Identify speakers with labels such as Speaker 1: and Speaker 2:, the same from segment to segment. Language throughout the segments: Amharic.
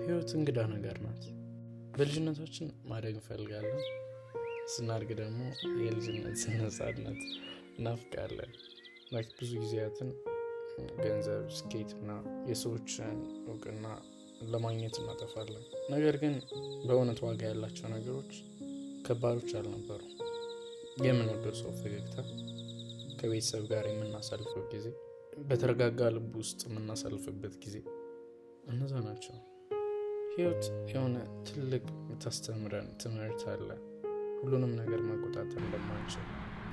Speaker 1: ህይወት እንግዳ ነገር ናት። በልጅነታችን ማደግ እንፈልጋለን። ስናድግ ደግሞ የልጅነት ነፃነት እናፍቃለን። Like ብዙ ጊዜያትን ገንዘብ፣ ስኬት እና የሰዎችን እውቅና ለማግኘት እናጠፋለን። ነገር ግን በእውነት ዋጋ ያላቸው ነገሮች ከባዶች አልነበሩ። የምንወደው ሰው ፈገግታ፣ ከቤተሰብ ጋር የምናሳልፈው ጊዜ፣ በተረጋጋ ልብ ውስጥ የምናሳልፍበት ጊዜ፣ እነዛ ናቸው። ህይወት የሆነ ትልቅ የምታስተምረን ትምህርት አለ። ሁሉንም ነገር መቆጣጠር እንደማንችል፣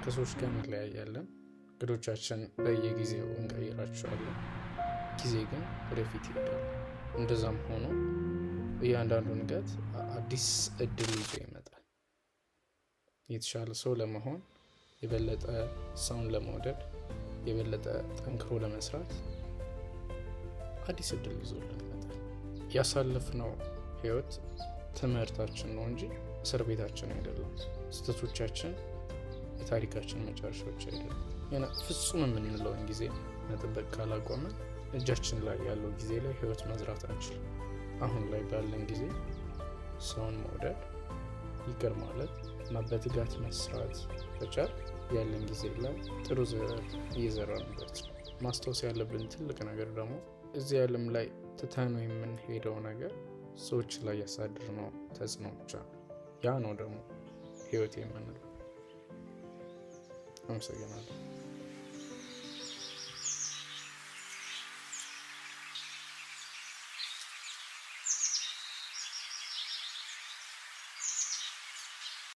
Speaker 1: ከሰዎች ጋር እንለያያለን። እቅዶቻችን በየጊዜው እንቀይራቸዋለን። ጊዜ ግን ወደፊት ይሄዳል። እንደዛም ሆኖ እያንዳንዱ ንጋት አዲስ እድል ይዞ ይመጣል። የተሻለ ሰው ለመሆን፣ የበለጠ ሰውን ለመውደድ፣ የበለጠ ጠንክሮ ለመስራት አዲስ እድል ይዞልን ይመጣል። ያሳለፍነው ህይወት ትምህርታችን ነው እንጂ እስር ቤታችን አይደለም። ስህተቶቻችን የታሪካችን መጨረሻዎች አይደለም። የሆነ ፍጹም የምንለውን ጊዜ መጠበቅ ካላቆምን እጃችን ላይ ያለው ጊዜ ላይ ህይወት መዝራት አንችልም። አሁን ላይ ባለን ጊዜ ሰውን መውደድ፣ ይቅር ማለት እና በትጋት መስራት ከቻል ያለን ጊዜ ላይ ጥሩ ዘር እየዘራንበት ነው። ማስታወስ ያለብን ትልቅ ነገር ደግሞ እዚህ ዓለም ላይ ትተነው የምንሄደው ነገር ሰዎች ላይ ያሳደርነው ተጽዕኖ ብቻ ነው። ያ ነው ደግሞ ህይወት የምንለው። አመሰግናለሁ።